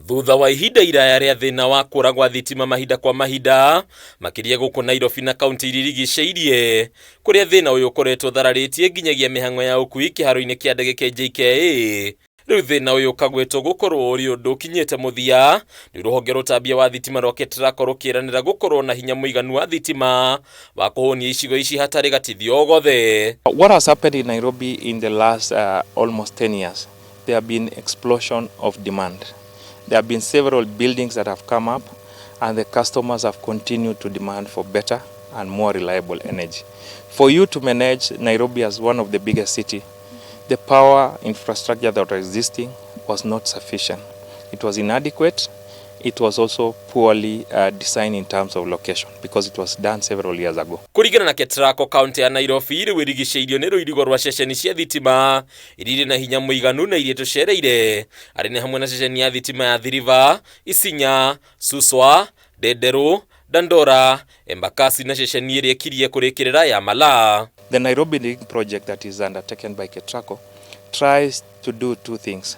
Thutha wa ihinda iraya rĩa thĩna wa kũra gwa thitima mahinda kwa mahinda, makĩria gũkũ Nairobi na kaunti iria irigicĩirie, kũrĩa thĩna ũyũ ũkoretwo ũthararĩtie nginyagia mĩhang'o ya ũkui kĩharo-inĩ kĩa ndege kĩa JKIA, rĩu thĩna ũyũ ũkagwetwo gũkorwo ũrĩ ũndũ ũkinyĩte mũthia, nĩ rũhonge rũtambia wa thitima rwa KETRACO rũkĩranĩra gũkorwo na hinya mũiganu wa thitima wa kũhũnia icigo ici hatarĩ gatithio o gothe. What has happened in Nairobi in the last almost 10 years, there have been explosion of demand. There have been several buildings that have come up and the customers have continued to demand for better and more reliable energy. For you to manage Nairobi as one of the biggest city, the power infrastructure that was existing was not sufficient. It was inadequate. It was also poorly designed in terms of location because it was done several years ago. Kũringana na KETRACO, kaunti ya Nairobi rĩu ĩrigicĩirio nĩ rũirigo rwa ceceni cia thitima iria irĩ na hinya mũiganu na iria tũcereire arĩ nĩ hamwe na ceceni ya thitima ya Athi River, Isinya, Suswa, Ndenderu, Dandora, Embakasi na ceceni ĩrĩa ĩkirie kũrĩkĩrĩra ya Malaa. The Nairobi Link project that is undertaken by KETRACO tries to do two things.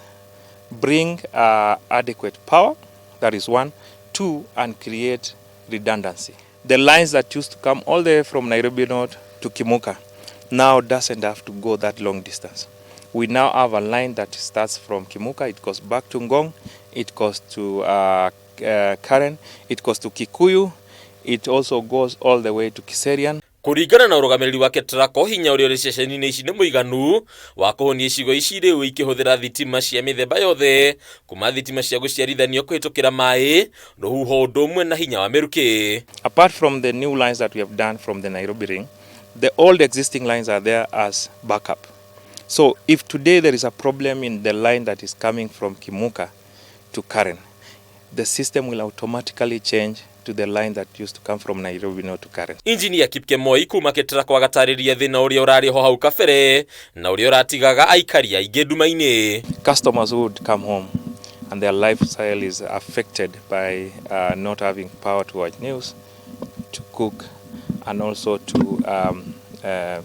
Bring adequate power, that is one. Two, and create redundancy. The lines that used to come all the way from Nairobi North to Kimuka now doesn't have to go that long distance. We now have a line that starts from Kimuka, it goes back to Ngong, it goes to Karen, it goes to Kikuyu, it also goes all the way to Kiserian. Kũringana na ũrũgamĩrĩri wa KETRACO, hinya ũrĩa ũrĩ ceceni-inĩ ici nĩ mũiganu wa kũhũnia icigo ici rĩu ikĩhũthĩra thitima cia mĩthemba yothe, kuma thitima cia gũciarithanio kũhĩtũkĩra maĩ, rũhuho, ũndũ ũmwe na hinya wa mĩrukĩ. Apart from the new lines that we have done from the Nairobi Ring, the old existing lines are there as backup. So if today there is a problem in the line that is coming from Kimuka to Karen, the system will automatically change to the line that used to come from Nairobi North to Karen. Injinia Kipkemoi kuma KETRACO agatarĩria thĩna ũrĩa ũrarĩ ho hau kabere na ũrĩa ũratigaga aikari aingĩ nduma-inĩ. Customers who would come home and their lifestyle is affected by not having power to watch news, to cook, and also to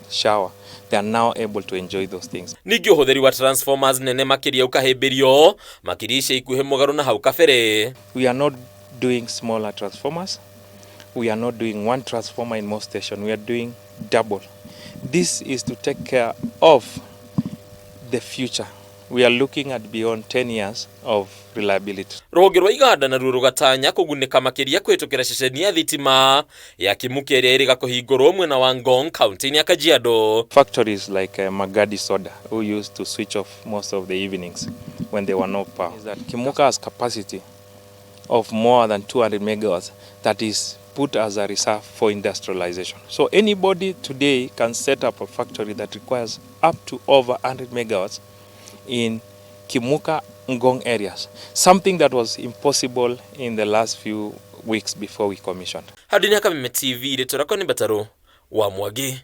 shower, they are now able to enjoy those things. Ningĩ ũhũthĩri wa transformers nene makĩria ũkahĩmbĩrio, makĩria ica ikuhĩ mũgarũ na hau kabere. We are not doing smaller transformers. We are not doing one transformer in most stations. We are doing double. This is to take care of the future. We are looking at beyond 10 years of reliability. Rũhonge rwa iganda naruo rũgatanya kũgunĩka makĩria kũhĩtũkĩra ceceni ya thitima ya Kimuka ĩrĩa ĩrĩga kũhingũrwo mwena wa Ngong, kaunti-inĩ ya Kajiado. Factories like Magadi Soda, who used to switch off most of the evenings when there were no power, is that Kimuka has capacity of more than 200 megawatts that is put as a reserve for industrialization. So anybody today can set up a factory that requires up to over 100 megawatts in Kimuka, Ngong areas, something that was impossible in the last few weeks before we commissioned. Handũ-inĩ ha Kameme TV, rĩtwa rĩakwa nĩ Mbatarũ wa Mwangi.